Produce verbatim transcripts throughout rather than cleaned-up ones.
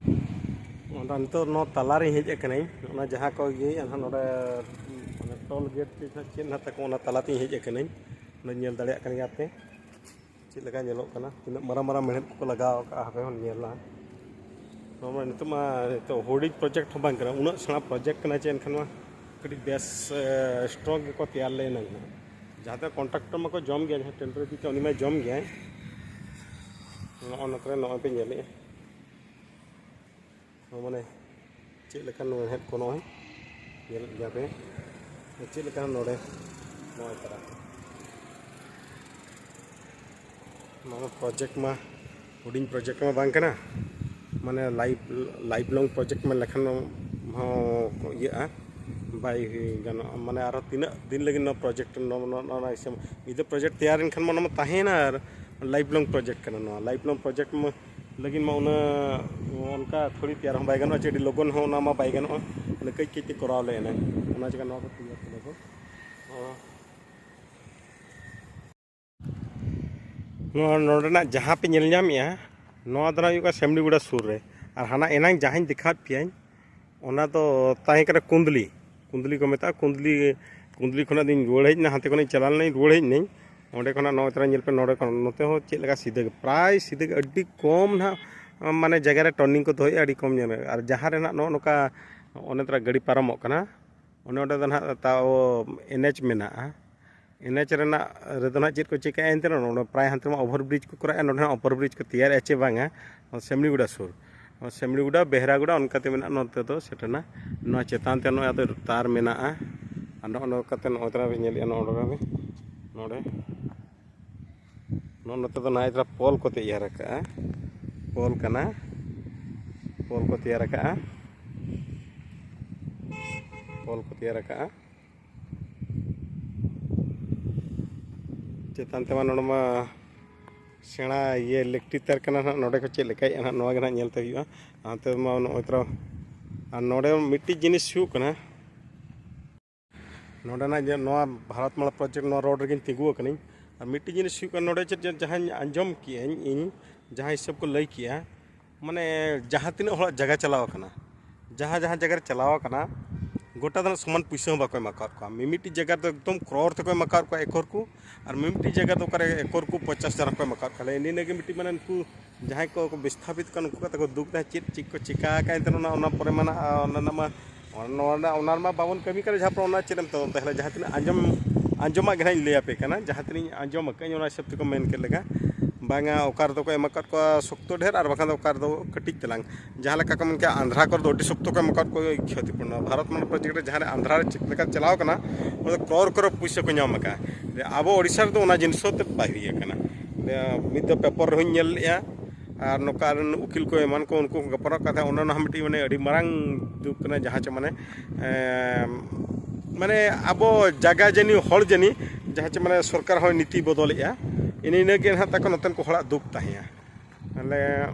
ᱚᱱᱟ ᱱᱤᱛᱚᱜ ᱱᱚᱣᱟ ᱛᱟᱞᱟᱨᱤᱧ ᱦᱮᱡ ᱟᱠᱟᱱᱟᱹᱧ, ᱚᱱᱟ ᱡᱟᱦᱟᱸ ᱠᱚ ᱤᱭᱟᱹᱭᱮᱫᱼᱟ ᱱᱟᱦᱟᱜ ᱱᱚᱰᱮ, ᱢᱟᱱᱮ ᱴᱳᱞ ᱜᱮᱴ ᱪᱮ ᱱᱟᱦᱟᱜ ᱪᱮᱫ ᱱᱟᱦᱟᱜ ᱛᱟᱠᱚ, ᱚᱱᱟ ᱛᱟᱞᱟᱛᱤᱧ ᱦᱮᱡ ᱟᱠᱟᱱᱟᱹᱧ᱾ ᱚᱸᱰᱮ ᱧᱮᱞ ᱫᱟᱲᱮᱭᱟᱜ ᱠᱟᱱ ᱜᱮᱭᱟ ᱯᱮ ᱪᱮᱫ ᱞᱮᱠᱟ ᱧᱮᱞᱚᱜ ᱠᱟᱱᱟ, ᱛᱤᱱᱟᱹᱜ ᱢᱟᱨᱟᱝ ᱢᱟᱨᱟᱝ ᱢᱮᱬᱦᱮᱫ ᱠᱚᱠᱚ ᱞᱟᱜᱟᱣ ᱟᱠᱟᱫᱼᱟ, ᱦᱟᱯᱮ ᱵᱚᱱ ᱧᱮᱞᱟ᱾ ᱱᱚᱣᱟ ᱢᱟ ᱱᱤᱛᱚᱜ ᱢᱟ, ᱱᱤᱛᱚᱜ ᱦᱩᱰᱤᱧ ᱯᱨᱚᱡᱮᱠᱴ ᱦᱚᱸ ᱵᱟᱝ ᱠᱟᱱᱟ, ᱩᱱᱟᱹᱜ ᱥᱮᱬᱟ ᱯᱨᱚᱡᱮᱠᱴ ᱠᱟᱱᱟ ᱪᱮ ᱮᱱᱠᱷᱟᱱ ᱢᱟ ᱠᱟᱹᱴᱤᱡ ᱵᱮᱥ ᱥᱴᱨᱚᱝ ᱜᱮᱠᱚ ᱛᱮᱭᱟᱨ ᱞᱮᱱᱟ᱾ ᱡᱟᱦᱟᱸ ᱫᱚ ᱠᱚᱱᱴᱨᱟᱠᱴᱚᱨ ᱢᱟᱠᱚ ᱡᱚᱢ ᱜᱮᱭᱟ, ᱡᱟᱦᱟᱸ ᱴᱮᱱᱰᱟᱨ ᱤᱫᱤ ᱠᱟᱜ ᱩᱱᱤ ᱢᱟᱭ ᱡᱚᱢ ᱜᱮᱭᱟᱭ᱾ ᱱᱚᱜᱼᱚ ᱱᱚᱛᱮ ᱨᱮ ᱱᱚᱜᱼᱚᱭ ᱯᱮ ᱧᱮᱞᱮᱫᱼᱟ, ᱢᱟᱱᱮ ᱪᱮᱫ ᱞᱮᱠᱟᱱ ᱢᱮᱬᱦᱮᱫ ᱠᱚ ᱱᱚᱜᱼᱚᱭ ᱧᱮᱞᱮᱫ ᱜᱮᱭᱟ ᱯᱮ, ᱪᱮᱫ ᱞᱮᱠᱟ ᱱᱚᱰᱮ ᱱᱚᱜᱼᱚᱭ ᱛᱟᱨᱟ᱾ ᱱᱚᱣᱟ ᱯᱨᱚᱡᱮᱠᱴ ᱢᱟ ᱦᱩᱰᱤᱧ ᱯᱨᱚᱡᱮᱠᱴ ᱢᱟ ᱵᱟᱝ ᱠᱟᱱᱟ, ᱢᱟᱱᱮ ᱞᱟᱭᱤᱯᱷ ᱞᱟᱭᱤᱯᱷ ᱞᱚᱝ ᱯᱨᱚᱡᱮᱠᱴ ᱢᱮᱱ ᱞᱮᱠᱷᱟᱱ ᱦᱚᱸ ᱤᱭᱟᱹᱜᱼᱟ, ᱵᱟᱭ ᱜᱟᱱᱚᱜᱼᱟ᱾ ᱢᱟᱱᱮ ᱟᱨᱦᱚᱸ ᱛᱤᱱᱟᱹᱜ ᱫᱤᱱ ᱞᱟᱹᱜᱤᱫ ᱱᱚᱣᱟ ᱯᱨᱚᱡᱮᱠᱴ, ᱱᱚᱣᱟ ᱱᱚᱣᱟ ᱱᱚᱣᱟ ᱢᱤᱫ ᱫᱷᱟᱣ ᱯᱨᱚᱡᱮᱠᱴ ᱛᱮᱭᱟᱨ ᱮᱱ ᱠᱷᱟᱱ ᱢᱟ ᱚᱱᱟ ᱢᱟ ᱛᱟᱦᱮᱸᱭᱮᱱᱟ, ᱟᱨ ᱞᱟᱭᱤᱯᱷ ᱞᱚᱝ ᱯᱨᱚᱡᱮᱠᱴ ᱠᱟᱱᱟ ᱱᱚᱣᱟ᱾ ᱞᱟᱭᱤᱯᱷ ᱞᱚᱝ ᱯᱨᱚᱡᱮᱠᱴ ᱢᱟ ᱞᱟᱹᱜᱤᱫ ᱢᱟ ᱩᱱᱟᱹᱜ ᱚᱱᱠᱟ ᱛᱷᱚᱲᱤ ᱛᱮᱭᱟᱨ ᱦᱚᱸ ᱵᱟᱭ ᱜᱟᱱᱚᱜᱼᱟ, ᱪᱮ ᱟᱹᱰᱤ ᱞᱚᱜᱚᱱ ᱦᱚᱸ ᱚᱱᱟ ᱢᱟ ᱵᱟᱭ ᱜᱟᱱᱚᱜᱼᱟ᱾ ᱚᱱᱟ ᱠᱟᱹᱡ ᱠᱟᱹᱡ ᱛᱮ ᱠᱚᱨᱟᱣ ᱞᱮ ᱮᱱᱟᱝ ᱚᱱᱟ ᱪᱤᱠᱟ ᱱᱚᱣᱟ ᱠᱚ ᱛᱮᱭᱟᱨ ᱠᱮᱫᱟ ᱠᱚ᱾ ᱱᱚᱣᱟ ᱱᱚᱰᱮᱱᱟᱜ ᱡᱟᱦᱟᱸ ᱯᱮ ᱧᱮᱞ ᱧᱟᱢᱮᱜᱼᱟ, ᱱᱚᱣᱟ ᱫᱚ ᱦᱩᱭᱩᱜ ᱠᱟᱱᱟ ᱥᱮᱢᱲᱤᱜᱚᱲᱟ ᱥᱩᱨ ᱨᱮ᱾ ᱟᱨ ᱦᱟᱱᱟ ᱮᱱᱟᱝ ᱡᱟᱦᱟᱸᱧ ᱫᱮᱠᱷᱟᱣᱟᱫ ᱯᱮᱭᱟᱧ, ᱚᱱᱟ ᱫᱚ ᱛᱟᱦᱮᱸ ᱠᱟᱱᱟ ᱠᱩᱸᱫᱽᱞᱤ, ᱠᱩᱸᱫᱽᱞᱤ ᱠᱚ ᱢᱮᱛᱟᱜᱼᱟ᱾ ᱠᱩᱸᱫᱽᱞᱤ, ᱠᱩᱸᱫᱽᱞᱤ ᱠᱷᱚᱱᱟᱜ ᱫᱚᱧ ᱨᱩᱣᱟᱹᱲ ᱦᱮᱡ ᱮᱱᱟ, ᱦᱟᱱᱛᱮ ᱠᱷᱚᱱᱤᱧ ᱪᱟᱞᱟᱣ ᱞᱮᱱᱟᱧ, ᱨᱩᱣᱟᱹᱲ ᱦᱮᱡ ᱮᱱᱟᱹᱧ᱾ ᱚᱸᱰᱮ ᱠᱷᱚᱱᱟᱜ ᱱᱚᱜᱼᱚᱭ ᱛᱚᱨᱟ ᱧᱮᱞ ᱯᱮ, ᱱᱚᱰᱮ ᱠᱷᱚᱱ ᱱᱚᱛᱮ ᱦᱚᱸ ᱪᱮᱫ ᱞᱮᱠᱟ ᱥᱤᱫᱷᱟᱹ ᱜᱮ, ᱯᱨᱟᱭ ᱥᱤᱫᱷᱟᱹ ᱜᱮ, ᱟᱹᱰᱤ ᱠᱚᱢ ᱱᱟᱦᱟᱜ, ᱢᱟᱱᱮ ᱡᱟᱭᱜᱟ ᱨᱮ ᱴᱟᱨᱱᱤᱝ ᱠᱚ ᱫᱚᱦᱚᱭᱮᱫᱼᱟ, ᱟᱹᱰᱤ ᱠᱚᱢ ᱧᱮᱞ᱾ ᱟᱨ ᱡᱟᱦᱟᱸ ᱨᱮ ᱱᱟᱦᱟᱜ ᱱᱚᱜᱼᱚ ᱱᱚᱝᱠᱟ ᱚᱱᱮ ᱛᱚᱨᱟ ᱜᱟᱹᱰᱤ ᱯᱟᱨᱚᱢᱚᱜ ᱠᱟᱱᱟ, ᱚᱱᱮ ᱚᱸᱰᱮ ᱫᱚ ᱱᱟᱦᱟᱜ ᱛᱟᱣ ᱮᱱ ᱮᱪ ᱢᱮᱱᱟᱜᱼᱟ᱾ ᱮᱱ ᱮᱪ ᱨᱮᱱᱟᱜ ᱨᱮᱫᱚ ᱱᱟᱦᱟᱜ ᱪᱮᱫ ᱠᱚ ᱪᱤᱠᱟᱹᱜᱼᱟ ᱮᱱᱛᱮ ᱨᱮᱦᱚᱸ, ᱱᱚᱰᱮ ᱯᱨᱟᱭ ᱦᱟᱱᱛᱮ ᱢᱟ ᱚᱵᱷᱟᱨ ᱵᱨᱤᱡᱽ ᱠᱚ ᱠᱚᱨᱟᱣᱮᱫᱼᱟ, ᱱᱚᱰᱮ ᱦᱚᱸ ᱚᱵᱷᱟᱨ ᱵᱨᱤᱡᱽ ᱠᱚ ᱛᱮᱭᱟᱨᱮᱫᱼᱟ ᱪᱮ ᱵᱟᱝᱟ, ᱱᱚᱣᱟ ᱥᱮᱢᱲᱤᱜᱚᱰᱟ ᱥᱩᱨ, ᱱᱚᱣᱟ ᱥᱮᱢᱲᱤᱜᱚᱰᱟ, ᱵᱮᱦᱨᱟᱜᱚᱰᱟ, ᱚᱱᱠᱟᱛᱮ ᱢᱮᱱᱟᱜᱼᱟ᱾ ᱱᱚᱛᱮ ᱫᱚ ᱥᱮᱴᱮᱨᱱᱟ, ᱱᱚᱣᱟ ᱪᱮᱛᱟᱱ ᱛᱮ ᱱᱚᱜᱼᱚᱭ ᱟᱫᱚ ᱛᱟᱨ ᱢᱮᱱᱟᱜᱼᱟ᱾ ᱟᱨ ᱱᱚᱜᱼᱚ ᱱᱚᱝᱠᱟᱛᱮ ᱱᱚᱜᱼᱚᱭ ᱛᱚᱨᱟ ᱵᱤᱱ ᱧᱮᱞᱮᱫᱼᱟ, ᱱᱚᱜᱼᱚ ᱱᱚᱰᱮ, ᱱᱚᱰᱮ, ᱱᱚᱜᱼᱚ ᱱᱚᱛᱮ ᱫᱚ ᱱᱟᱭ ᱛᱚᱨᱟ ᱯᱳᱞ ᱠᱚ ᱛᱮᱭᱟᱨ ᱟᱠᱟᱫᱼᱟ, ᱯᱳᱞ ᱠᱟᱱᱟ, ᱯᱳᱞ ᱠᱚ ᱛᱮᱭᱟᱨ ᱟᱠᱟᱫᱼᱟ, ᱯᱳᱞ ᱠᱚ ᱛᱮᱭᱟᱨ ᱟᱠᱟᱫᱼᱟ᱾ ᱪᱮᱛᱟᱱ ᱛᱮᱢᱟ ᱱᱚᱰᱮ ᱢᱟ ᱥᱮᱬᱟ ᱤᱭᱟᱹ ᱤᱞᱮᱠᱴᱨᱤᱠ ᱛᱟᱨ ᱠᱟᱱᱟ ᱱᱟᱦᱟᱜ, ᱱᱚᱰᱮ ᱠᱚ ᱪᱮᱫ ᱞᱮᱠᱟᱭᱮᱫᱼᱟ ᱱᱟᱦᱟᱜ, ᱱᱚᱣᱟ ᱜᱮ ᱱᱟᱦᱟᱜ ᱧᱮᱞ ᱛᱮ ᱦᱩᱭᱩᱜᱼᱟ᱾ ᱦᱟᱱᱛᱮ ᱢᱟ ᱱᱚᱜᱼᱚᱭ ᱛᱚᱨᱟ, ᱟᱨ ᱱᱚᱰᱮ ᱢᱤᱫᱴᱤᱡ ᱡᱤᱱᱤᱥ ᱦᱩᱭᱩᱜ ᱠᱟᱱᱟ, ᱱᱚᱰᱮᱱᱟᱜ ᱡᱮ ᱱᱚᱣᱟ ᱵᱷᱟᱨᱚᱛ ᱢᱟᱞᱟ ᱯᱨᱚᱡᱮᱠᱴ, ᱱᱚᱣᱟ ᱨᱳᱰ ᱨᱮᱜᱮᱧ ᱛᱤᱸᱜᱩ ᱟᱠᱟᱱᱟᱹᱧ᱾ ᱟᱨ ᱢᱤᱫᱴᱤᱡ ᱡᱤᱱᱤᱥ ᱦᱩᱭᱩᱜ ᱠᱟᱱᱟ, ᱱᱚᱰᱮ ᱪᱮᱫ ᱪᱮᱫ ᱡᱟᱦᱟᱸᱧ ᱟᱸᱡᱚᱢ ᱠᱮᱜᱼᱟᱹᱧ ᱤᱧ, ᱡᱟᱦᱟᱸ ᱦᱤᱥᱟᱹᱵ ᱠᱚ ᱞᱟᱹᱭ ᱠᱮᱜᱼᱟ, ᱢᱟᱱᱮ ᱡᱟᱦᱟᱸ ᱛᱤᱱᱟᱹᱜ ᱦᱚᱲᱟᱜ ᱡᱟᱭᱜᱟ ᱪᱟᱞᱟᱣ ᱟᱠᱟᱱᱟ, ᱡᱟᱦᱟᱸ ᱡᱟᱦᱟᱸ ᱡᱟᱭᱜᱟ ᱨᱮ ᱪᱟᱞᱟᱣ ᱟᱠᱟᱱᱟ, ᱜᱚᱴᱟ ᱫᱚ ᱥᱚᱢᱟᱱ ᱯᱩᱭᱥᱟᱹ ᱦᱚᱸ ᱵᱟᱠᱚ ᱮᱢ ᱟᱠᱟᱫ ᱠᱚᱣᱟ᱾ ᱢᱤᱢᱤᱫᱴᱤᱡ ᱡᱟᱭᱜᱟ ᱨᱮᱫᱚ ᱮᱠᱫᱚᱢ ᱠᱨᱚᱨ ᱛᱮᱠᱚ ᱮᱢ ᱟᱠᱟᱫ ᱠᱚᱣᱟ ᱮᱠᱚᱨ ᱠᱚ, ᱟᱨ ᱢᱤᱢᱤᱫᱴᱤᱡ ᱡᱟᱭᱜᱟ ᱫᱚ ᱚᱠᱟᱨᱮ ᱮᱠᱚᱨ ᱠᱚ ᱯᱚᱧᱪᱟᱥ ᱦᱟᱡᱟᱨ ᱠᱚ ᱮᱢ ᱟᱠᱟᱫ ᱠᱚᱣᱟ᱾ ᱤᱱᱟᱹ ᱤᱱᱟᱹᱜᱮ ᱢᱤᱫᱴᱤᱡ ᱢᱟᱱᱮ ᱩᱱᱠᱩ ᱡᱟᱦᱟᱸᱭ ᱠᱚ ᱠᱚ ᱵᱤᱥᱛᱷᱟᱯᱤᱛ ᱠᱟᱱ ᱩᱱᱠᱩ ᱠᱟᱛᱮ ᱠᱚ ᱫᱩᱠ ᱛᱟᱦᱮᱸ ᱪᱮᱫ ᱪᱮᱫ ᱠᱚ ᱪᱤᱠᱟ ᱟᱠᱟᱫ ᱮᱱᱛᱮ ᱚᱱᱟ ᱚᱱᱟ ᱯᱚᱨᱮ ᱢᱟ ᱱᱟᱜ ᱚᱱᱟ ᱨᱮᱱᱟᱜ ᱢᱟ ᱚᱱᱟ ᱚᱱᱟ ᱨᱮᱢᱟ ᱵᱟᱵᱚᱱ ᱠᱟᱹᱢᱤ ᱠᱟᱱᱟ, ᱡᱟᱦᱟᱸ ᱯᱚᱨᱮ ᱚᱱᱟ ᱪᱮᱫ ᱮᱢ ᱛᱟᱵᱚᱱ ᱛᱟᱦᱚᱞᱮ ᱡᱟᱦᱟᱸ ᱛᱤᱱᱟᱹᱜ ᱟᱸᱡᱚᱢ ᱟᱸᱡᱚᱢᱟᱜ ᱜᱮ ᱱᱟᱜ ᱤᱧ ᱞᱟᱹᱭ ᱟᱯᱮ ᱠᱟᱱᱟ, ᱡᱟᱦᱟᱸ ᱛᱤᱱᱟᱹᱜ ᱤᱧ ᱟᱸᱡᱚᱢ ᱟᱠᱟᱫᱟᱹᱧ ᱚᱱᱟ ᱦᱤᱥᱟᱹᱵ ᱛᱮᱠᱚ ᱢᱮᱱ ᱠᱮᱫ ᱞᱮᱠᱟ, ᱵᱟᱝᱟ ᱚᱠᱟ ᱨᱮᱫᱚ ᱠᱚ ᱮᱢ ᱟᱠᱟᱫ ᱠᱚᱣᱟ ᱥᱚᱠᱛᱚ ᱰᱷᱮᱨ ᱟᱨ ᱵᱟᱠᱷᱟᱱ ᱫᱚ ᱚᱠᱟ ᱨᱮᱫᱚ ᱠᱟᱹᱴᱤᱡ ᱛᱟᱞᱟᱝ᱾ ᱡᱟᱦᱟᱸ ᱞᱮᱠᱟ ᱠᱚ ᱢᱮᱱ ᱠᱮᱫᱟ ᱟᱱᱫᱷᱨᱟ ᱠᱚᱨᱮ ᱫᱚ ᱟᱹᱰᱤ ᱥᱚᱠᱛᱚ ᱠᱚ ᱮᱢ ᱟᱠᱟᱫ ᱠᱚᱣᱟ ᱠᱷᱚᱛᱤᱯᱩᱨᱱᱚ᱾ ᱵᱷᱟᱨᱚᱛ ᱢᱟᱞᱟ ᱯᱨᱚᱡᱮᱠᱴ ᱨᱮ ᱡᱟᱦᱟᱸ ᱨᱮ ᱟᱱᱫᱷᱨᱟ ᱨᱮ ᱪᱮᱫ ᱞᱮᱠᱟ ᱪᱟᱞᱟᱣ ᱠᱟᱱᱟ, ᱚᱸᱰᱮ ᱫᱚ ᱠᱨᱚᱨ ᱠᱨᱚᱨ ᱯᱩᱭᱥᱟᱹ ᱠᱚ ᱧᱟᱢ ᱟᱠᱟᱫᱼᱟ᱾ ᱟᱵᱚ ᱳᱰᱤᱥᱟ ᱨᱮᱫᱚ ᱚᱱᱟ ᱡᱤᱱᱤᱥ ᱦᱚᱸ ᱛᱮᱫ ᱵᱟᱭ ᱦᱩᱭ ᱟᱠᱟᱱᱟ᱾ ᱢᱤᱫ ᱫᱚ ᱯᱮᱯᱟᱨ ᱨᱮᱦᱚᱧ ᱧᱮᱞ ᱞᱮᱫᱼᱟ, ᱟᱨ ᱱᱚᱝᱠᱟ ᱟᱨ ᱩᱠᱤᱞ ᱠᱚ ᱮᱢᱟᱱ ᱠᱚ ᱩᱱᱠᱩ ᱠᱚ ᱜᱟᱯᱟᱞᱢᱟᱨᱟᱣ ᱠᱟᱛᱮ ᱚᱱᱟ ᱚᱱᱟ ᱦᱚᱸ ᱢᱤᱫᱴᱤᱡ ᱢᱟᱱᱮ ᱟᱹᱰᱤ ᱢᱟᱨᱟᱝ ᱫᱩᱠ ᱠᱟᱱᱟ, ᱡᱟᱦᱟᱸ ᱪᱮ ᱢᱟᱱᱮ, ᱮᱸ, ᱢᱟᱱᱮ ᱟᱵᱚ ᱡᱟᱭᱜᱟ ᱡᱟᱹᱱᱤ ᱦᱚᱲ ᱡᱟᱹᱱᱤ ᱡᱟᱦᱟᱸ ᱪᱮ ᱢᱟᱱᱮ ᱥᱚᱨᱠᱟᱨ ᱦᱚᱸᱭ ᱱᱤᱛᱤ ᱵᱚᱫᱚᱞᱮᱜᱼᱟ, ᱤᱱᱟᱹ ᱤᱱᱟᱹᱜᱮ ᱱᱟᱦᱟᱜ ᱛᱟᱠᱚ ᱱᱚᱛᱮᱱ ᱠᱚ ᱦᱚᱲᱟᱜ ᱫᱩᱠ ᱛᱟᱦᱮᱸᱭᱟ᱾ ᱛᱟᱦᱞᱮ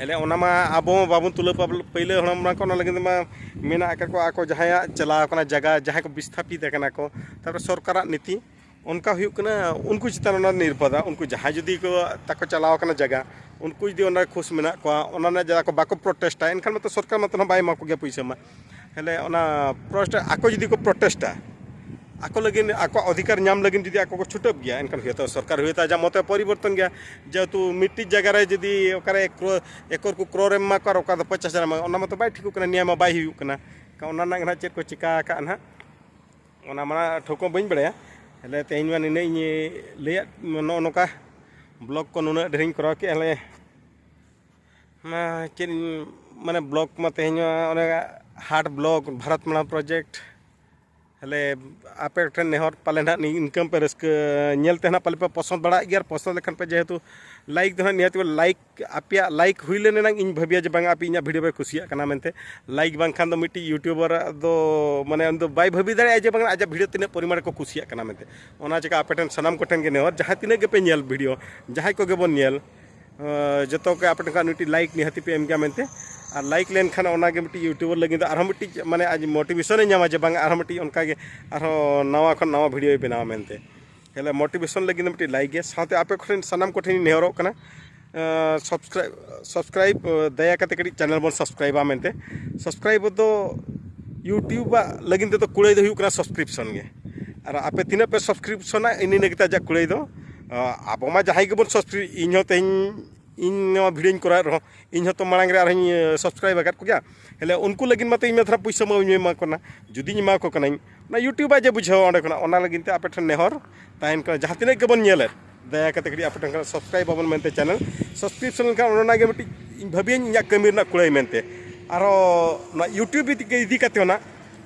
ᱟᱞᱮ ᱚᱱᱟ ᱢᱟ ᱟᱵᱚ ᱵᱟᱵᱚᱱ ᱛᱩᱞᱟᱹ ᱯᱟᱵ-, ᱯᱟᱹᱭᱞᱟᱹ ᱦᱚᱲᱟᱢ ᱚᱱᱟ ᱠᱚ ᱚᱱᱟ ᱞᱟᱹᱜᱤᱫ ᱢᱟ ᱢᱮᱱᱟᱜ ᱟᱠᱟᱫ ᱠᱚᱣᱟ ᱟᱠᱚ ᱡᱟᱦᱟᱸᱭᱟᱜ ᱪᱟᱞᱟᱣ ᱟᱠᱟᱱᱟ ᱡᱟᱭᱜᱟ, ᱡᱟᱦᱟᱸᱭ ᱠᱚ ᱵᱤᱥᱛᱷᱟᱯᱤᱛ ᱟᱠᱟᱱᱟ ᱠᱚ, ᱛᱟᱨᱯᱚᱨᱮ ᱥᱚᱨᱠᱟᱨᱟᱜ ᱱᱤᱛᱤ ᱚᱱᱠᱟ ᱦᱩᱭᱩᱜ ᱠᱟᱱᱟ, ᱩᱱᱠᱩ ᱪᱮᱛᱟᱱ ᱚᱱᱟ ᱱᱤᱨᱵᱷᱚᱨᱟ᱾ ᱩᱱᱠᱩ ᱡᱟᱦᱟᱸᱭ ᱡᱩᱫᱤ ᱠᱚ ᱛᱟᱠᱚ ᱪᱟᱞᱟᱣ ᱟᱠᱟᱱᱟ ᱡᱟᱭᱜᱟ, ᱩᱱᱠᱩ ᱡᱩᱫᱤ ᱚᱱᱟ ᱠᱷᱩᱥ ᱢᱮᱱᱟᱜ ᱠᱚᱣᱟ, ᱚᱱᱟ ᱨᱮᱱᱟᱜ ᱡᱟᱭᱜᱟ ᱠᱚ ᱵᱟᱠᱚ ᱯᱨᱚᱴᱮᱥᱴᱟ, ᱮᱱᱠᱷᱟᱱ ᱢᱟᱛᱚ ᱥᱚᱨᱠᱟᱨ ᱢᱟᱛᱚ ᱱᱟᱦᱟᱜ ᱵᱟᱭ ᱮᱢᱟ ᱠᱚᱜᱮᱭᱟ ᱯᱩᱭᱥᱟᱹ ᱢᱟ᱾ ᱛᱟᱦᱞᱮ ᱚᱱᱟ ᱯᱨᱚᱴᱮᱥᱴ ᱟᱠᱚ ᱡᱩᱫᱤ ᱠᱚ ᱯᱨᱚᱴᱮᱥᱴᱟ, ᱟᱠᱚ ᱞᱟᱹᱜᱤᱫ ᱟᱠᱚᱣᱟᱜ ᱚᱫᱷᱤᱠᱟᱨ ᱧᱟᱢ ᱞᱟᱹᱜᱤᱫ ᱡᱩᱫᱤ ᱟᱠᱚ ᱠᱚ ᱪᱷᱩᱴᱟᱹᱜ ᱜᱮᱭᱟ, ᱮᱱᱠᱷᱟᱱ ᱦᱩᱭᱩᱜ ᱛᱟᱠᱚ ᱥᱚᱨᱠᱟᱨ ᱦᱩᱭᱩᱜ ᱛᱟᱭᱟ ᱟᱡᱟᱜ ᱢᱚᱛᱮ ᱯᱚᱨᱤᱵᱚᱨᱛᱚᱱ ᱜᱮᱭᱟ᱾ ᱡᱮᱦᱮᱛᱩ ᱢᱤᱫᱴᱤᱡ ᱡᱟᱭᱜᱟ ᱨᱮ ᱡᱩᱫᱤ ᱚᱠᱟᱨᱮ ᱮᱠᱨᱚ-, ᱮᱠᱚᱨ ᱠᱚ ᱠᱨᱚᱨ ᱮᱢ ᱮᱢᱟ ᱠᱚᱣᱟ ᱟᱨ ᱚᱠᱟ ᱫᱚ ᱯᱚᱧᱪᱟᱥ ᱦᱟᱡᱟᱨ ᱮᱢᱟ, ᱚᱱᱟ ᱢᱟᱛᱚ ᱵᱟᱭ ᱴᱷᱤᱠᱚᱜ ᱠᱟᱱᱟ, ᱱᱤᱭᱟᱹ ᱢᱟ ᱵᱟᱭ ᱦᱩᱭᱩᱜ ᱠᱟᱱᱟ᱾ ᱮᱱᱠᱷᱟᱱ ᱚᱱᱟ ᱨᱮᱱᱟᱜ ᱱᱟᱦᱟᱜ ᱪᱮᱫ ᱠᱚ ᱪᱤᱠᱟ ᱟᱠᱟᱫ ᱱᱟᱦᱟᱜ, ᱚᱱᱟ ᱢᱟ ᱴᱷᱟᱹᱣᱠᱟᱹ ᱵᱟᱹᱧ ᱵᱟᱲᱟᱭᱟ᱾ ᱦᱮᱞᱮ ᱛᱮᱦᱮᱧ ᱢᱟ ᱱᱤᱱᱟᱹᱜ ᱤᱧ ᱞᱟᱹᱭᱟᱫ, ᱱᱚᱜᱼᱚ ᱱᱚᱝᱠᱟ ᱵᱞᱚᱜ ᱠᱚ ᱱᱩᱱᱟᱹᱜ ᱰᱷᱮᱨᱤᱧ ᱠᱚᱨᱟᱣ ᱠᱮᱫᱼᱟ᱾ ᱦᱮᱞᱮ ᱢᱟ ᱪᱮᱫ ᱤᱧ, ᱢᱟᱱᱮ ᱵᱞᱚᱜ ᱢᱟ ᱛᱮᱦᱮᱧ ᱢᱟ ᱚᱱᱮ ᱦᱟᱴ ᱵᱞᱚᱜ, ᱵᱷᱟᱨᱚᱛ ᱢᱟᱞᱟ ᱯᱨᱚᱡᱮᱠᱴ᱾ ᱦᱮᱞᱮ ᱟᱯᱮ ᱴᱷᱮᱱ ᱱᱮᱦᱚᱨ ᱯᱟᱞᱮ ᱱᱟᱦᱟᱜ ᱱᱤᱝᱠᱟᱹ ᱯᱮ ᱨᱟᱹᱥᱠᱟᱹ ᱧᱮᱞ ᱛᱮ ᱱᱟᱦᱟᱜ ᱯᱟᱞᱮ ᱯᱮ ᱯᱚᱥᱚᱸᱫ ᱵᱟᱲᱟᱭᱮᱫ ᱜᱮᱭᱟ, ᱟᱨ ᱯᱚᱥᱚᱸᱫ ᱞᱮᱠᱷᱟᱱ ᱯᱮ ᱡᱮᱦᱮᱛᱩ ᱞᱟᱭᱤᱠ ᱫᱚ ᱱᱟᱦᱟᱜ ᱱᱤᱦᱟᱹᱛ ᱞᱟᱭᱤᱠ ᱟᱯᱮᱭᱟᱜ ᱞᱟᱭᱤᱠ ᱦᱩᱭ ᱞᱮᱱ ᱮᱱᱟᱝ ᱤᱧ ᱵᱷᱟᱹᱵᱤᱭᱟ ᱡᱮ ᱵᱟᱝ ᱟᱯᱮ ᱤᱧᱟᱹᱜ ᱵᱷᱤᱰᱤᱭᱳ ᱯᱮ ᱠᱩᱥᱤᱭᱟᱜ ᱠᱟᱱᱟ ᱢᱮᱱᱛᱮ᱾ ᱞᱟᱭᱤᱠ ᱵᱟᱝᱠᱷᱟᱱ ᱫᱚ ᱢᱤᱫᱴᱤᱡ ᱭᱩᱴᱩᱵᱟᱨ ᱫᱚ ᱢᱟᱱᱮ ᱩᱱᱤ ᱫᱚ ᱵᱟᱭ ᱵᱷᱟᱹᱵᱤ ᱫᱟᱲᱮᱭᱟᱜᱼᱟ ᱡᱮ ᱵᱟᱝ ᱟᱡᱟᱜ ᱵᱷᱤᱰᱤᱭᱳ ᱛᱤᱱᱟᱹᱜ ᱯᱚᱨᱤᱢᱟᱬ ᱠᱚ ᱠᱩᱥᱤᱭᱟᱜ ᱠᱟᱱᱟ ᱢᱮᱱᱛᱮ᱾ ᱚᱱᱟ ᱪᱤᱠᱟ ᱟᱯᱮ ᱴᱷᱮᱱ ᱥᱟᱱᱟᱢ ᱠᱚᱴᱷᱮᱱ ᱜᱮ ᱱᱮᱦᱚᱨ, ᱡᱟᱦᱟᱸ ᱛᱤᱱᱟᱹᱜ ᱜᱮᱯᱮ ᱧᱮᱞ ᱵᱷᱤᱰᱤᱭᱳ, ᱡᱟᱦᱟᱸᱭ ᱠᱚᱜᱮ ᱵᱚᱱ ᱧᱮᱞ, ᱟᱸ, ᱡᱚᱛᱚ ᱜᱮ ᱟᱯᱮ ᱴᱷᱮᱱ ᱠᱷᱚᱱ ᱢᱤᱫᱴᱤᱡ ᱞᱟᱭᱤᱠ ᱱᱤᱦᱟᱹᱛᱤ ᱯᱮ ᱮᱢ ᱜᱮᱭᱟ ᱢᱮᱱᱛᱮ᱾ ᱟᱨ ᱞᱟᱭᱤᱠ ᱞᱮᱱᱠᱷᱟᱱ ᱚᱱᱟᱜᱮ ᱢᱤᱫᱴᱤᱡ ᱭᱩᱴᱩᱵᱟᱨ ᱞᱟᱹᱜᱤᱫ ᱫᱚ ᱟᱨᱦᱚᱸ ᱢᱤᱫᱴᱤᱡ ᱢᱟᱱᱮ ᱟᱡ ᱢᱳᱴᱤᱵᱷᱮᱥᱚᱱᱮ ᱧᱟᱢᱟ ᱡᱮ ᱵᱟᱝ ᱟᱨᱦᱚᱸ ᱢᱤᱫᱴᱤᱡ ᱚᱱᱠᱟᱜᱮ ᱟᱨᱦᱚᱸ ᱱᱟᱣᱟ ᱠᱷᱚᱱ ᱱᱟᱣᱟ ᱵᱷᱤᱰᱤᱭᱳᱭ ᱵᱮᱱᱟᱣᱟ ᱢᱮᱱᱛᱮ᱾ ᱛᱟᱦᱞᱮ ᱢᱳᱴᱤᱵᱷᱮᱥᱚᱱ ᱞᱟᱹᱜᱤᱫ ᱫᱚ ᱢᱤᱫᱴᱤᱡ ᱞᱟᱭᱤᱠ ᱜᱮ᱾ ᱥᱟᱶᱛᱮ ᱟᱯᱮ ᱠᱚᱴᱷᱮᱱ ᱥᱟᱱᱟᱢ ᱠᱚᱴᱷᱮᱱᱤᱧ ᱱᱮᱦᱚᱨᱚᱜ ᱠᱟᱱᱟ, ᱥᱟᱵᱥᱠᱨᱟᱭᱤᱵ ᱥᱟᱵᱥᱠᱨᱟᱭᱤᱵ ᱫᱟᱭᱟ ᱠᱟᱛᱮ ᱠᱟᱹᱴᱤᱡ ᱪᱮᱱᱮᱞ ᱵᱚᱱ ᱥᱟᱵᱥᱠᱨᱟᱭᱤᱵᱟ ᱢᱮᱱᱛᱮ᱾ ᱥᱟᱵᱥᱠᱨᱟᱭᱤᱵ ᱫᱚ YouTube ᱟᱜ ᱞᱟᱹᱜᱤᱫ ᱛᱮᱫᱚ ᱠᱩᱲᱟᱹᱭ ᱫᱚ ᱦᱩᱭᱩᱜ ᱠᱟᱱᱟ ᱥᱟᱵᱥᱠᱨᱤᱯᱥᱚᱱ ᱜᱮ᱾ ᱟᱨ ᱟᱯᱮ ᱛᱤᱱᱟᱹᱜ ᱯᱮ ᱥᱟᱵᱥᱠᱨᱤᱯᱥᱚᱱᱟ, ᱤᱱᱟᱹ ᱤᱱᱟᱹ ᱜᱮᱛᱟ ᱟᱡᱟᱜ ᱠᱩᱲᱟᱹᱭ ᱫᱚ᱾ ᱟᱵᱚ ᱢᱟ ᱡᱟᱦᱟᱸᱭ ᱜᱮᱵᱚᱱ ᱥᱟᱵᱥᱠᱨᱤᱯ, ᱤᱧ ᱦᱚᱸ ᱛᱮᱦᱮᱧ ᱤᱧ ᱱᱚᱣᱟ ᱵᱷᱤᱰᱤᱭᱳᱧ ᱠᱚᱨᱟᱣᱮᱫ ᱨᱮᱦᱚᱸ, ᱤᱧ ᱦᱚᱸᱛᱚ ᱢᱟᱲᱟᱝ ᱨᱮ ᱟᱨᱦᱚᱸᱧ ᱥᱟᱵᱥᱠᱨᱟᱭᱤᱵ ᱟᱠᱟᱫ ᱠᱚᱜᱮᱭᱟ᱾ ᱦᱮᱞᱮ ᱩᱱᱠᱩ ᱞᱟᱹᱜᱤᱫ ᱢᱟᱛᱚ ᱤᱧ ᱢᱟ ᱫᱷᱟᱨᱟ ᱯᱩᱭᱥᱟᱹ ᱢᱟ ᱵᱟᱹᱧ ᱮᱢᱟ ᱠᱚ ᱠᱟᱱᱟ᱾ ᱡᱩᱫᱤᱧ ᱮᱢᱟ ᱠᱚ ᱠᱟᱹᱱᱟᱹᱧ, ᱚᱱᱟ YouTube ᱟᱡ ᱮ ᱵᱩᱡᱷᱟᱹᱣᱟ ᱚᱸᱰᱮ ᱠᱷᱚᱱᱟᱜ᱾ ᱚᱱᱟ ᱞᱟᱹᱜᱤᱫ ᱛᱮ ᱟᱯᱮ ᱴᱷᱮᱱ ᱱᱮᱦᱚᱨ ᱛᱟᱦᱮᱱ ᱠᱟᱱᱟ, ᱡᱟᱦᱟᱸ ᱛᱤᱱᱟᱹᱜ ᱜᱮᱵᱚᱱ ᱧᱮᱞᱮᱫ, ᱫᱟᱭᱟ ᱠᱟᱛᱮ ᱠᱟᱹᱴᱤᱡ ᱟᱯᱮ ᱴᱷᱮᱱ ᱠᱷᱚᱱ ᱥᱟᱵᱥᱠᱨᱟᱭᱤᱵ ᱟᱵᱚᱱ ᱢᱮᱱᱛᱮ ᱪᱮᱱᱮᱞ᱾ ᱥᱟᱵᱥᱠᱨᱤᱯᱥᱚᱱ ᱞᱮᱱᱠᱷᱟᱱ ᱚᱱᱟ ᱜᱮ ᱢᱤᱫᱴᱤᱡ ᱤᱧ ᱵᱷᱟᱹᱵᱤᱭᱟᱹᱧ ᱤᱧᱟᱹᱜ ᱠᱟᱹᱢᱤ ᱨᱮᱱᱟᱜ ᱠᱩᱲᱟᱹᱭ ᱢᱮᱱᱛᱮ᱾ ᱟᱨᱦᱚᱸ ᱱᱚᱣᱟ YouTube ᱤᱫᱤ ᱤᱫᱤ ᱠᱟᱛᱮ ᱦᱚᱸ ᱱᱟᱜ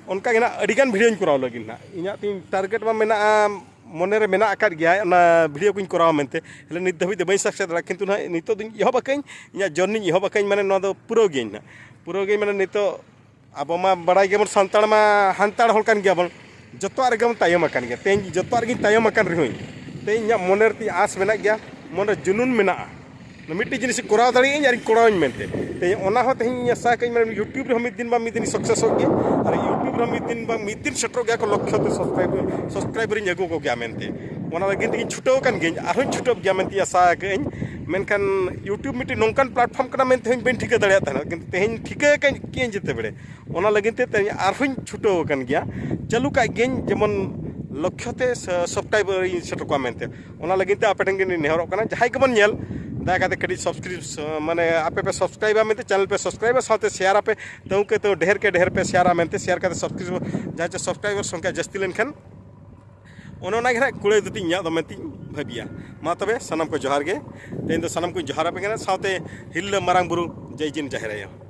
ᱚᱱᱠᱟ ᱜᱮ ᱱᱟᱜ ᱟᱹᱰᱤᱜᱟᱱ ᱵᱷᱤᱰᱤᱭᱳᱧ ᱠᱚᱨᱟᱣ ᱞᱟᱹᱜᱤᱫ ᱱᱟᱜ᱾ ᱤᱧᱟᱹᱜ ᱛᱤᱧ ᱴᱟᱨᱜᱮᱴ ᱢᱟ ᱢᱮᱱᱟᱜᱼᱟ, ᱢᱚᱱᱮ ᱨᱮ ᱢᱮᱱᱟᱜ ᱟᱠᱟᱫ ᱜᱮᱭᱟ ᱚᱱᱟ ᱵᱷᱤᱰᱤᱭᱳ ᱠᱚᱧ ᱠᱚᱨᱟᱣᱟ ᱢᱮᱱᱛᱮ᱾ ᱦᱮᱞᱮ ᱱᱤᱛ ᱫᱷᱟᱹᱵᱤᱡ ᱫᱚ ᱵᱟᱹᱧ ᱥᱟᱠᱥᱮᱥ ᱫᱟᱲᱮᱭᱟᱜᱼᱟ, ᱠᱤᱱᱛᱩ ᱱᱟᱜ ᱱᱤᱛᱚᱜ ᱫᱚᱧ ᱮᱦᱚᱵ ᱟᱠᱟᱫᱟᱹᱧ, ᱤᱧᱟᱹᱜ ᱡᱟᱨᱱᱤᱧ ᱮᱦᱚᱵ ᱟᱠᱟᱫᱟᱹᱧ, ᱢᱟᱱᱮ ᱱᱚᱣᱟ ᱫᱚ ᱯᱩᱨᱟᱹᱣ ᱜᱮᱭᱟᱹᱧ ᱱᱟᱜ, ᱯᱩᱨᱟᱹᱣ ᱜᱮᱭᱟᱹᱧ᱾ ᱢᱟᱱᱮ ᱱᱤᱛᱚᱜ ᱟᱵᱚ ᱢᱟ ᱵᱟᱲᱟᱭ ᱜᱮᱭᱟᱵᱚᱱ, ᱥᱟᱱᱛᱟᱲ ᱢᱟ ᱦᱟᱱᱛᱟᱲ ᱦᱚᱲ ᱠᱟᱱ ᱜᱮᱭᱟᱵᱚᱱ, ᱡᱚᱛᱚᱣᱟᱜ ᱨᱮᱜᱮ ᱵᱚᱱ ᱛᱟᱭᱚᱢ ᱟᱠᱟᱱ ᱜᱮᱭᱟ᱾ ᱛᱮᱦᱮᱧ ᱡᱚᱛᱚᱣᱟᱜ ᱨᱮᱜᱮᱧ ᱛᱟᱭᱚᱢ ᱟᱠᱟᱱ ᱨᱮᱦᱚᱸᱧ, ᱛᱮᱦᱮᱧ ᱤᱧᱟᱹᱜ ᱢᱚᱱᱮ ᱨᱮ ᱛᱤᱧ ᱟᱸᱥ ᱢᱮᱱᱟᱜ ᱜᱮᱭᱟ, ᱢᱚᱱᱮ ᱨᱮ ᱡᱩᱱᱩᱱ ᱢᱮᱱᱟᱜᱼᱟ᱾ ᱢᱤᱫᱴᱤᱡ ᱡᱤᱱᱤᱥ ᱠᱚᱨᱟᱣ ᱫᱟᱲᱮᱭᱟᱜ ᱟᱹᱧ ᱟᱨᱤᱧ ᱠᱚᱨᱟᱣᱟᱹᱧ ᱢᱮᱱᱛᱮ᱾ ᱛᱮᱦᱮᱧ ᱚᱱᱟ ᱦᱚᱸ ᱛᱮᱦᱮᱧ ᱤᱧ ᱟᱥᱟ ᱟᱠᱟᱫᱟᱹᱧ, ᱢᱟᱱᱮ YouTube ᱨᱮᱦᱚᱸ ᱢᱤᱫ ᱫᱤᱱ ᱵᱟᱝ ᱢᱤᱫ ᱫᱤᱱ ᱥᱟᱠᱥᱮᱥᱚᱜ ᱜᱮ, ᱟᱨ YouTube ᱨᱮᱦᱚᱸ ᱢᱤᱫ ᱫᱤᱱ ᱵᱟᱝ ᱢᱤᱫ ᱫᱤᱱ ᱥᱮᱴᱮᱨᱚᱜ ᱜᱮᱭᱟ ᱠᱚ ᱞᱚᱠᱠᱷᱚ ᱛᱮ ᱥᱟᱵᱥᱠᱨᱟᱭᱤᱵ ᱥᱟᱵᱥᱠᱨᱟᱭᱵᱟᱨᱤᱧ ᱟᱹᱜᱩ ᱠᱚᱜᱮᱭᱟ ᱢᱮᱱᱛᱮ᱾ ᱚᱱᱟ ᱞᱟᱹᱜᱤᱫ ᱛᱮᱜᱮᱧ ᱪᱷᱩᱴᱟᱹᱣ ᱟᱠᱟᱱ ᱜᱤᱭᱟᱹᱧ, ᱟᱨᱦᱚᱸᱧ ᱪᱷᱩᱴᱟᱹᱣ ᱜᱮᱭᱟ ᱢᱮᱱᱛᱮ ᱟᱥᱟ ᱟᱠᱟᱫᱟᱹᱧ᱾ ᱢᱮᱱᱠᱷᱟᱱ YouTube ᱢᱤᱫᱴᱤᱡ ᱱᱚᱝᱠᱟᱱ ᱯᱞᱟᱴᱯᱷᱚᱨᱢ ᱠᱟᱱᱟ ᱢᱮᱱᱛᱮ ᱦᱚᱸᱧ ᱵᱟᱹᱧ ᱴᱷᱤᱠᱟᱹ ᱫᱟᱲᱮᱭᱟᱜ ᱛᱟᱦᱮᱱᱟ, ᱠᱤᱱᱛᱩ ᱛᱮᱦᱮᱧ ᱴᱷᱤᱠᱟᱹ ᱟᱠᱟᱫ ᱜᱤᱭᱟᱹᱧ ᱡᱮᱛᱮ ᱵᱮᱲᱮ᱾ ᱚᱱᱟ ᱞᱟᱹᱜᱤᱫ ᱛᱮ ᱛᱮᱦᱮᱧ ᱟᱨᱦᱚᱸᱧ ᱪᱷᱩᱴᱟᱹᱣ ᱟᱠᱟᱱ ᱜᱮᱭᱟ, ᱪᱟᱹᱞᱩ ᱠᱟᱜ ᱜᱤᱭᱟᱹᱧ, ᱡᱮᱢᱚᱱ ᱞᱚᱠᱠᱷᱚ ᱛᱮ ᱥᱟᱵᱥᱠᱨᱟᱭᱵᱟᱨᱤᱧ ᱥᱮᱴᱮᱨ ᱠᱚᱣᱟ ᱢᱮᱱᱛᱮ᱾ ᱚᱱᱟ ᱞᱟᱹᱜᱤᱫ ᱛᱮ ᱟᱯᱮ ᱴᱷᱮᱱ ᱜᱮᱞᱤᱧ ᱱᱮᱦᱚᱨᱚᱜ ᱠᱟᱱᱟ, ᱡᱟᱦᱟᱸᱭ ᱜᱮᱵᱚᱱ ᱧᱮᱞ, ᱫᱟᱭᱟ ᱠᱟᱛᱮ ᱠᱟᱹᱴᱤᱡ ᱥᱟᱵᱥᱠᱨᱤᱯᱥ ᱢᱟᱱᱮ ᱟᱯᱮ ᱯᱮ ᱥᱟᱵᱥᱠᱨᱟᱭᱤᱵᱟ ᱢᱮᱱᱛᱮ, ᱪᱮᱱᱮᱞ ᱯᱮ ᱥᱟᱵᱥᱠᱨᱟᱭᱤᱵᱟ, ᱥᱟᱶᱛᱮ ᱥᱮᱭᱟᱨ ᱟᱯᱮ, ᱛᱟᱹᱣ ᱠᱟᱛᱮ ᱰᱷᱮᱨ ᱠᱮ ᱰᱷᱮᱨ ᱯᱮ ᱥᱮᱭᱟᱨᱟ ᱢᱮᱱᱛᱮ᱾ ᱥᱮᱭᱟᱨ ᱠᱟᱛᱮ ᱥᱟᱵᱥᱠᱨᱤᱯ ᱡᱟᱦᱟᱸ ᱪᱮ ᱥᱟᱵᱥᱠᱨᱟᱭᱵᱟᱨ ᱥᱚᱝᱠᱷᱟ ᱡᱟᱹᱥᱛᱤ ᱞᱮᱱᱠᱷᱟᱱ ᱚᱱᱮ ᱚᱱᱟ ᱜᱮ ᱱᱟᱦᱟᱜ ᱠᱩᱲᱟᱹᱭ ᱫᱚ ᱛᱤᱧ ᱤᱧᱟᱹᱜ ᱫᱚ ᱢᱮᱱᱛᱤᱧ ᱵᱷᱟᱹᱵᱤᱭᱟ᱾ ᱢᱟ ᱛᱚᱵᱮ ᱥᱟᱱᱟᱢ ᱠᱚ ᱡᱚᱦᱟᱨ ᱜᱮ, ᱛᱮᱦᱮᱧ ᱫᱚ ᱥᱟᱱᱟᱢ ᱠᱚᱧ ᱡᱚᱦᱟᱨ ᱟᱯᱮ ᱠᱟᱱᱟ, ᱥᱟᱶᱛᱮ ᱦᱤᱨᱞᱟᱹ ᱢᱟᱨᱟᱝ ᱵᱩᱨᱩ ᱡᱟᱹᱭ ᱡᱤᱱ ᱡᱟᱦᱮᱨ ᱟᱭᱳ᱾